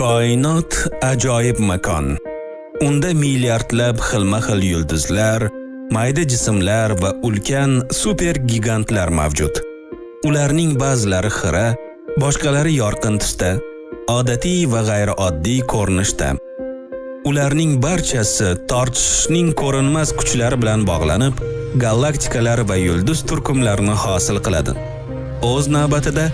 Koinot ajoyib makon. Unda milliardlab xilma-xil yulduzlar, mayda jismlar va ulkan super gigantlar mavjud. Ularning ba'zilari xira, boshqalari yorqin tusda, odatiy va g'ayrioddiy ko'rinishda. Ularning barchasi tortishishning ko'rinmas kuchlari bilan bog'lanib, galaktikalar va yulduz turkumlarini hosil qiladi. O'z navbatida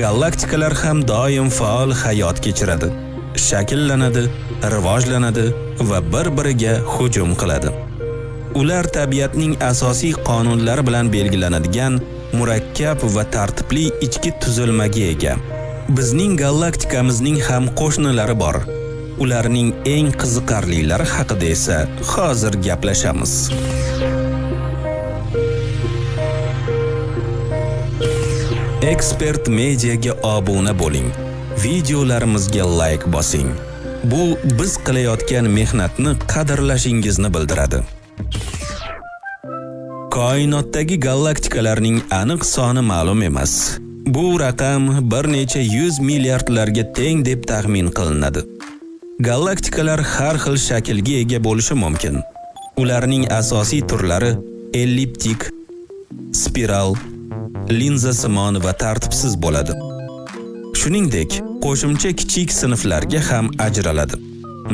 galaktikalar ham doim faol hayot kechiradi, shakllanadi, rivojlanadi va bir-biriga hujum qiladi. Ular tabiatning asosiy qonunlari bilan belgilanadigan murakkab va tartibli ichki tuzilmaga ega. Bizning galaktikamizning ham qo'shnilari bor. Ularning eng qiziqarlilari haqida esa hozir gaplashamiz. Expert Media'ga obuna bo'ling. Videolarimizga like bosing. Bu biz qilayotgan mehnatni qadrlashingizni bildiradi. Koinotdagi galaktikalarning aniq soni ma'lum emas. Bu raqam bir necha yuz milliardlarga teng deb taxmin qilinadi. Galaktikalar har xil shaklga ega bo'lishi mumkin. Ularning asosiy turlari elliptik, spiral, linzasimon va tartibsiz bo'ladi. Shuningdek, qo'shimcha kichik sinflarga ham ajraladi.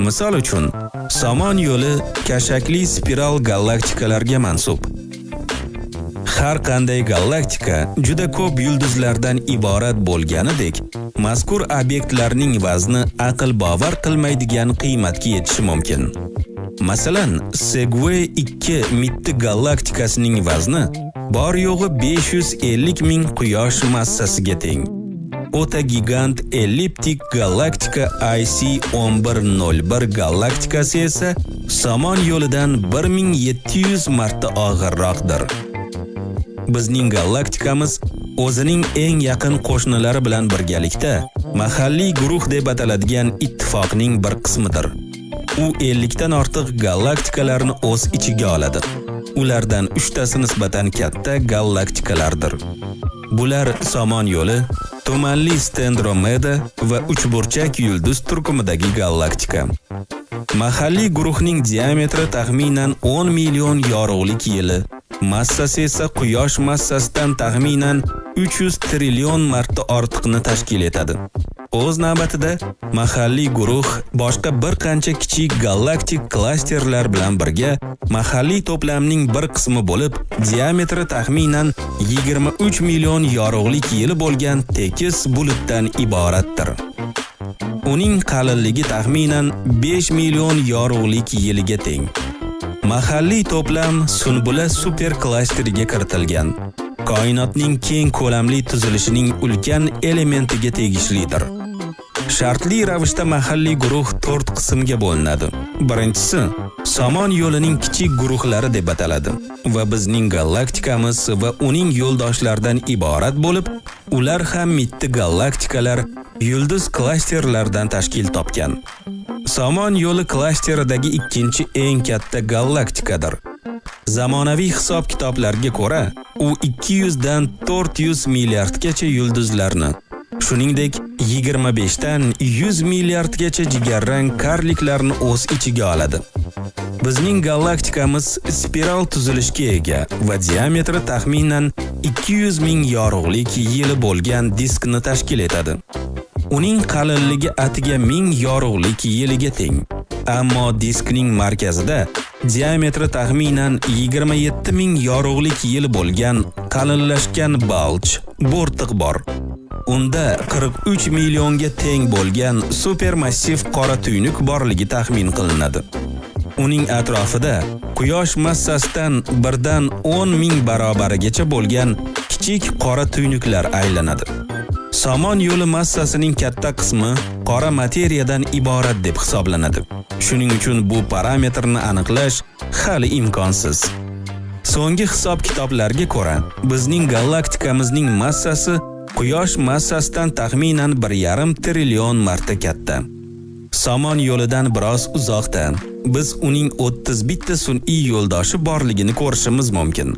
Misol uchun, Somon yo'li kashakli spiral galaktikalarga mansub. Har qanday galaktika juda ko'p yulduzlardan iborat bo'lganidek, mazkur obyektlarning vazni aql bovar qilmaydigan qiymatga yetishi mumkin. Masalan, Segue 2 mitti galaktikasining vazni bor yo'g'i 550 ming quyosh massasiga teng. O'ta gigant elliptik galaktika IC 1101 galaktikasi esa Somon yo'lidan 1700 marta og'irroqdir. Bizning galaktikamiz o'zining eng yaqin qo'shnilari bilan birgalikda mahalliy guruh deb ataladigan ittifoqning bir qismidir. U 50 dan ortiq galaktikalarni o'z ichiga oladi. Ulardan 3 tasi nisbatan katta galaktikalardir. Bular Somon yo'li, tumanli Stendromeda va uchburchak yulduz turkumidagi galaktika. Mahalliy guruhning diametri taxminan 10 million yorug'lik yili, massasi esa Quyosh massasidan taxminan 300 trillion marta ortiqni tashkil etadi. O'z navbatida mahalliy guruh boshqa bir qancha kichik galaktik klasterlar bilan birga mahalliy to'plamning bir qismi bo'lib, diametri taxminan 23 million yorug'lik yili bo'lgan tekis bulutdan iboratdir. Uning qalinligi taxminan 5 million yorug'lik yiliga teng. Mahalliy to'plam Sunbula super klasteriga kiritilgan. Koinotning keng ko'lamli tuzilishining ulkan elementiga tegishlidir. Shartli ravishda mahalliy guruh 4 qismga bo'linadi. Birinchisi Somon yo'lining kichik guruhlari deb ataladi va bizning galaktikamiz va uning yo'ldoshlaridan iborat bo'lib, ular ham mitti galaktikalar, yulduz klasterlardan tashkil topgan. Somon yo'li klasteridagi ikkinchi eng katta galaktikadir. Zamonaviy hisob-kitoblarga ko'ra, u 200 dan 400 milliardgacha yulduzlarni, shuningdek 25 dan 100 milliardgacha jigarrang karliklarni o'z ichiga oladi. Bizning galaktikamiz spiral tuzilishga ega va diametri taxminan 200 ming yorug'lik yili bo'lgan diskni tashkil etadi. Uning qalinligi atiga 1000 yorug'lik yiliga teng. Ammo diskning markazida diametri taxminan 27 ming yorug'lik yili bo'lgan qalinlashgan balch, bo'rtiq bor. Unda 43 millionga teng bo'lgan supermassiv qora tuynuk borligi taxmin qilinadi. Uning atrofida Quyosh massasidan birdan 10 ming barobarigacha bo'lgan kichik qora tuynuklar aylanadi. Somon yo'li massasining katta qismi qora materiyadan iborat deb hisoblanadi. Shuning uchun bu parametrni aniqlash hali imkonsiz. So'nggi hisob-kitoblarga ko'ra, bizning galaktikamizning massasi Quyosh massasidan taxminan 1,5 trillion marta katta. Somon yo'lidan biroz uzoqda biz uning 31 ta sun'iy yo'ldoshi borligini ko'rishimiz mumkin.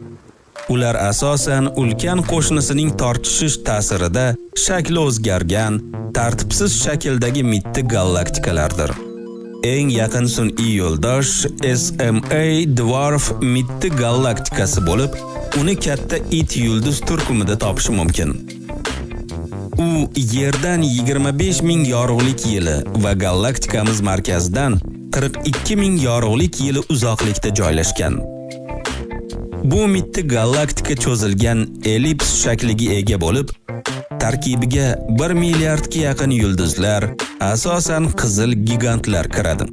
Ular asosan ulkan qo'shnisining tortishish ta'sirida shakli o'zgargan, tartibsiz shakldagi mitti galaktikalardir. Eng yaqin sun'iy yo'ldosh SMA Dwarf mitti galaktikasi bo'lib, uni katta it yulduz turkumida topish mumkin. U Yerdan 25 ming yorug'lik yili va galaktikamiz markazidan 42 ming yorug'lik yili uzoqlikda joylashgan. Bu mitti galaktika cho'zilgan ellips shakliga ega bo'lib, tarkibiga 1 milliardga yaqin yulduzlar, asosan qizil gigantlar kiradi.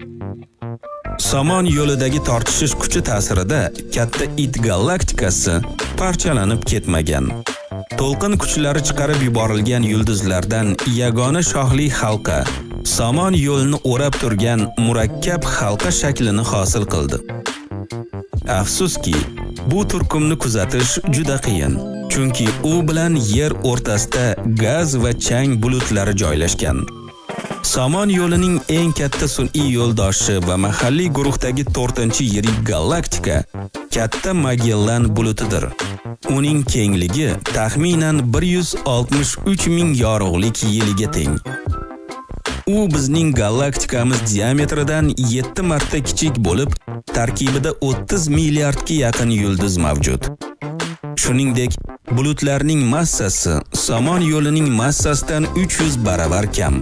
Somon yo'lidagi tortishish kuchi ta'sirida katta it galaktikasi parchalanib ketmagan. To'lqin kuchlari chiqarib yuborilgan yulduzlardan yagona shohli halqa somon yo'lini o'rab turgan murakkab halqa shaklini hosil qildi. Afsuski, bu turkumni kuzatish juda qiyin, chunki u bilan Yer o'rtasida gaz va chang bulutlari joylashgan. Somon yo'lining eng katta sun'iy yo'ldoshi va mahalliy guruhdagi 4-yirik galaktika Katta Magellan bulutidir. Uning kengligi taxminan 163 ming yorug'lik yiliga teng. U bizning galaktikamiz diametridan 7 marta kichik bo'lib, tarkibida 30 milliardga yaqin yulduz mavjud. Shuningdek, bulutlarning massasi Somon yo'lining massasidan 300 baravar kam.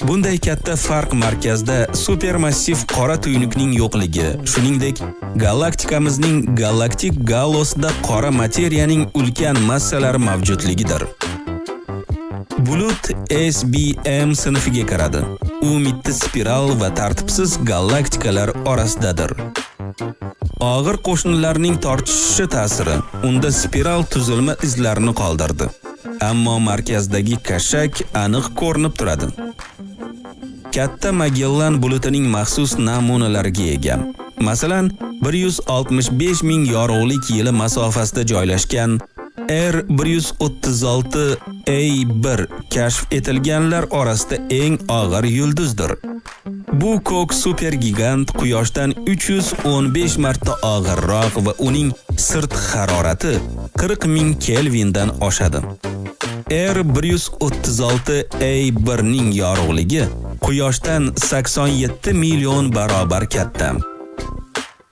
Bunday katta farq markazda supermassiv qora tuynukning yo'qligi, shuningdek, galaktikamizning galaktik galosida qora materiyaning ulkan massalari mavjudligidir. Bulut SBM sinfiga kiradi. U mitti spiral va tartibsiz galaktikalar orasidadir. Og'ir qo'shnilarning tortishishi ta'siri unda spiral tuzilma izlarini qoldirdi. Ammo markazdagi kashak aniq ko'rinib turadi. Katta Magellan bulutining maxsus namunalariga ega. Masalan, 165 ming yorug'lik yili masofasida joylashgan R136A1 kashf etilganlar orasida eng og'ir yulduzdir. Bu ko'k supergigant Quyoshdan 315 marta og'irroq va uning sirt harorati 40 ming kelvindan oshadi. R136A1 ning yorug'ligi Quyoshdan 87 million barobar katta.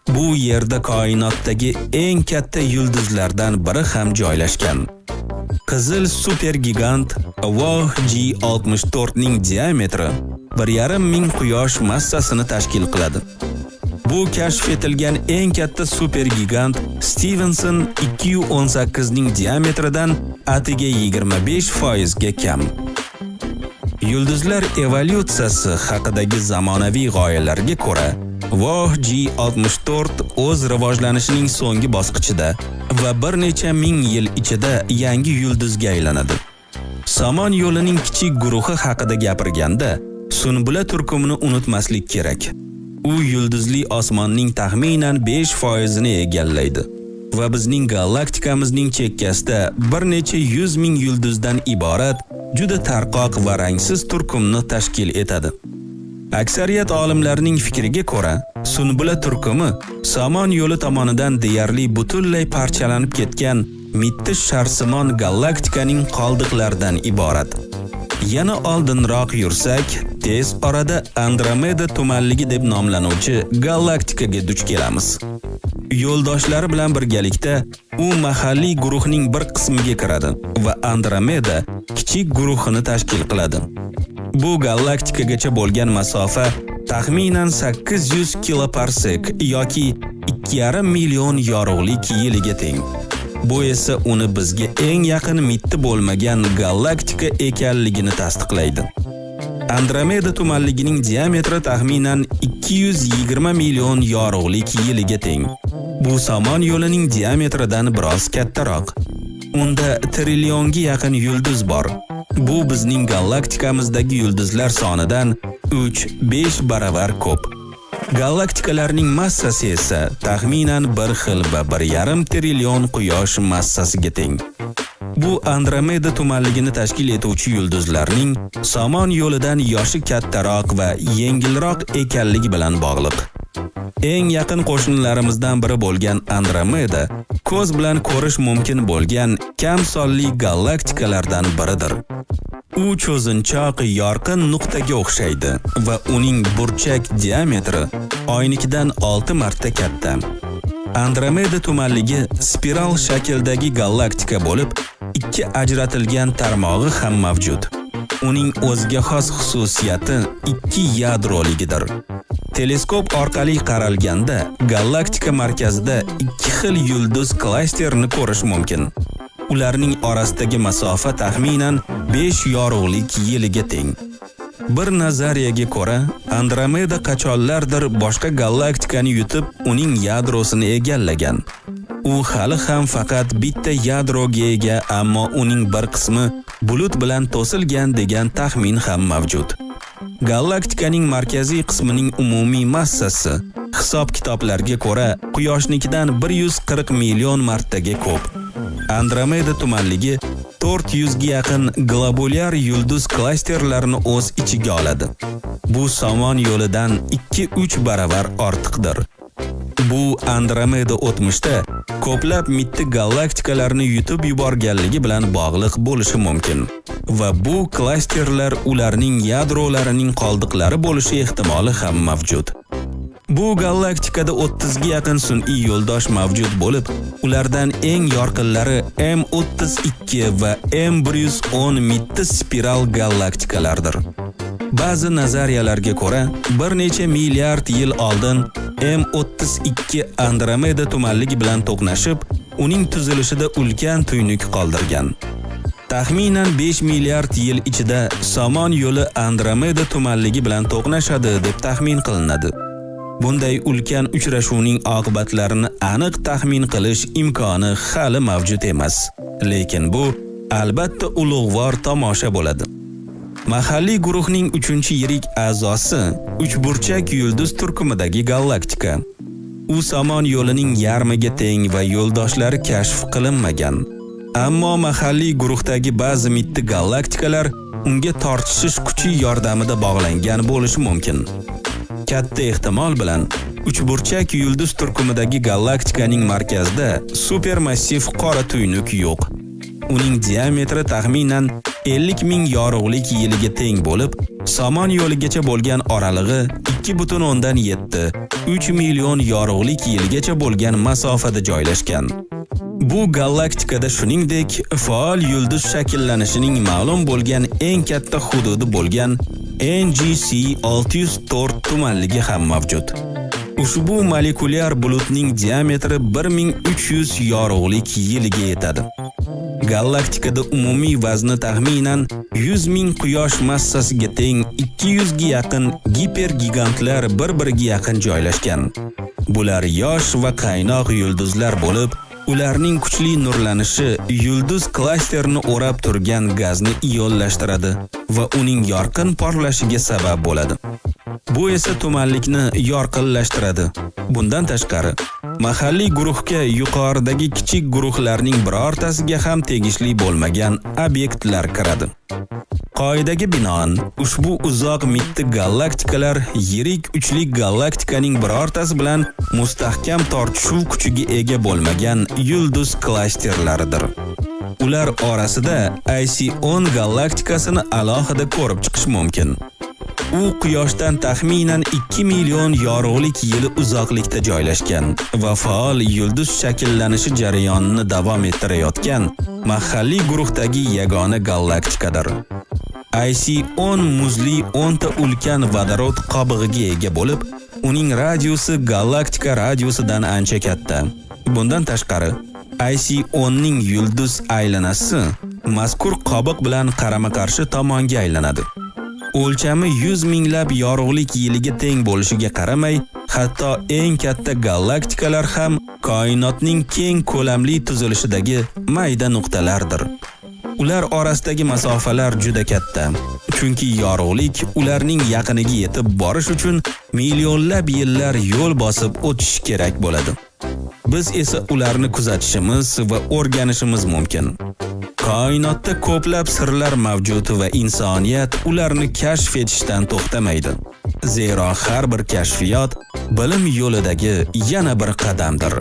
Bu yerda koinotdagi eng katta yulduzlardan biri ham joylashgan. Qizil supergigant WOH G64 ning diametri 1,5 ming quyosh massasini tashkil qiladi. Bu kashf etilgan eng katta supergigant Stevenson 218 ning diametridan atiga 25% ga kam. Yulduzlar evolyutsiyasi haqidagi zamonaviy g'oyalarga ko'ra, WOH G64 o'z rivojlanishining so'nggi bosqichida va bir necha ming yil ichida yangi yulduzga aylanadi. Somon yo'lining kichik guruhi haqida gapirganda, Sunbula turkumini unutmaslik kerak. U yulduzli osmonning taxminan 5% ni egallaydi va bizning galaktikamizning chekkasida bir necha yuz ming yulduzdan iborat juda tarqoq va rangsiz turkumni tashkil etadi. Aksariyat olimlarning fikriga ko'ra, Sunbula turkumi Somon yo'li tomonidan deyarli butunlay parchalanib ketgan mitti sharsimon galaktikaning qoldiqlaridan iborat. Yana oldinroq yursak, tez orada Andromeda tumanligi deb nomlanuvchi galaktikaga duch kelamiz. Yo'ldoshlari bilan birgalikda u mahalliy guruhning bir qismiga kiradi va Andromeda kichik guruhini tashkil qiladi. Bu galaktikagacha bo'lgan masofa taxminan 800 kiloparsek yoki 2,5 million yorug'lik yiliga teng. Bu esa uni bizga eng yaqin mitti bo'lmagan galaktika ekanligini tasdiqlaydi. Andromeda tumanligining diametri taxminan 220 million yorug'lik yiliga teng. Bu Somon yo'lining diametridan biroz kattaroq. Unda trillionga yaqin yulduz bor. Bu bizning galaktikamizdagi yulduzlar sonidan 3-5 baravar ko'p. Galaktikalarning massasi esa taxminan 1 xil va 1,5 trillion quyosh massasiga teng. Bu Andromeda tumanligini tashkil etuvchi yulduzlarning Somon yo'lidan yoshi kattaroq va yengilroq ekanligi bilan bog'liq. Eng yaqin qo'shnilarimizdan biri bo'lgan Andromeda Ko'z bilan ko'rish mumkin bo'lgan kam sonli galaktikalardan biridir. U cho'zinchoq yorqin nuqtaga o'xshaydi va uning burchak diametri Oynikidan 6 marta katta. Andromeda tumanligi spiral shakldagi galaktika bo'lib, ikki ajratilgan tarmog'i ham mavjud. Uning o'ziga xos xususiyati ikki yadroligidir. Teleskop orqali qaralganda galaktika markazida ikki xil yulduz klasterini ko'rish mumkin. Ularning orasidagi masofa taxminan 5 yorug'lik yiliga teng. Bir nazariyaga ko'ra, Andromeda qachonlardir boshqa galaktikani yutib, uning yadrosini egallagan. U hali ham faqat bitta yadroga ega, ammo uning bir qismi bulut bilan to'silgan degan taxmin ham mavjud. Galaktikaning markaziy qismining umumiy massasi hisob-kitoblarga ko'ra Quyoshnikidan 140 million martaga ko'p. Andromeda tumanligi 400 ga yaqin globulyar yulduz klasterlarini o'z ichiga oladi. Bu Somon yo'lidan 2-3 baravar ortiqdir. Bu Andromeda o'tmishda ko'plab mitti galaktikalarni yutib yuborganligi bilan bog'liq bo'lishi mumkin va bu klasterlar ularning yadrolarining qoldiqlari bo'lishi ehtimoli ham mavjud. Bu galaktikada 30 ga yaqin sun'iy yo'ldosh mavjud bo'lib, ulardan eng yorqinlari M32 va M110 mitti spiral galaktikalardir. Ba'zi nazariyalarga ko'ra, bir necha milliard yil oldin M32 Andromeda tumanligi bilan to'qnashib, uning tuzilishida ulkan tuynuk qoldirgan. Taxminan 5 milliard yil ichida Somon yo'li Andromeda tumanligi bilan to'qnashadi deb taxmin qilinadi. Bunday ulkan uchrashuvning oqibatlarini aniq taxmin qilish imkoni hali mavjud emas. Lekin bu albatta ulug'vor tomosha bo'ladi. Mahalliy guruhning 3-yirik a'zosi uchburchak yulduz turkumidagi galaktika. U Somon yo'lining yarmiga teng va yo'ldoshlari kashf qilinmagan. Ammo mahalliy guruhdagi ba'zi mitti galaktikalar unga tortishish kuchi yordamida bog'langan bo'lishi mumkin. Katta ehtimol bilan uchburchak yulduz turkumidagi galaktikaning markazida supermassiv qora tuynuk yo'q. Uning diametri taxminan 50 ming yorug'lik yiliga teng bo'lib, Somon yo'ligacha bo'lgan oralig'i 2,7 3 million yorug'lik yilgacha bo'lgan masofada joylashgan. Bu galaktikada shuningdek faol yulduz shakllanishining ma'lum bo'lgan eng katta hududi bo'lgan NGC 604 tumanligi ham mavjud. Ushbu molekulyar bulutning diametri 1300 yorug'lik yiliga yetadi. Galaktikada umumiy vazni taxminan 100 ming quyosh massasiga teng 200 ga yaqin gipergigantlar bir-biriga yaqin joylashgan. Bular yosh va qaynoq yulduzlar bo'lib, ularning kuchli nurlanishi yulduz klasterini o'rab turgan gazni ionlashtiradi va uning yorqin porlashiga sabab bo'ladi. Bu esa tumanlikni yorqinlashtiradi. Bundan tashqari, mahalliy guruhga yuqoridagi kichik guruhlarning birortasiga ham tegishli bo'lmagan obyektlar kiradi. Qoidaga binoan, ushbu uzoq mitti galaktikalar yirik uchlik galaktikaning birortasi bilan mustahkam tortishuv kuchiga ega bo'lmagan yulduz klasterlaridir. Ular orasida IC10 galaktikasini alohida ko'rib chiqish mumkin. U Quyoshdan taxminan 2 million yorug'lik yili uzoqlikda joylashgan va faol yulduz shakllanishi jarayonini davom ettirayotgan mahalliy guruhdagi yagona galaktikadir. IC10 muzli 10 ta ulkan vodorod qobig'iga ega bo'lib, uning radiusi galaktika radiusidan ancha katta. Bundan tashqari, IC10 ning yulduz aylanasi mazkur qobiq bilan qarama-qarshi tomonga aylanadi. O'lchami 100 minglab yorug'lik yiliga teng bo'lishiga qaramay, hatto eng katta galaktikalar ham koinotning keng ko'lamli tuzilishidagi mayda nuqtalardir. Ular orasidagi masofalar juda katta, chunki yorug'lik ularning yaqiniga yetib borish uchun millionlab yillar yo'l bosib o'tishi kerak bo'ladi. Biz esa ularni kuzatishimiz va o'rganishimiz mumkin. Koinotda ko'plab sirlar mavjud va insoniyat ularni kashf etishdan to'xtamaydi. Zero har bir kashfiyot bilim yo'lidagi yana bir qadamdir.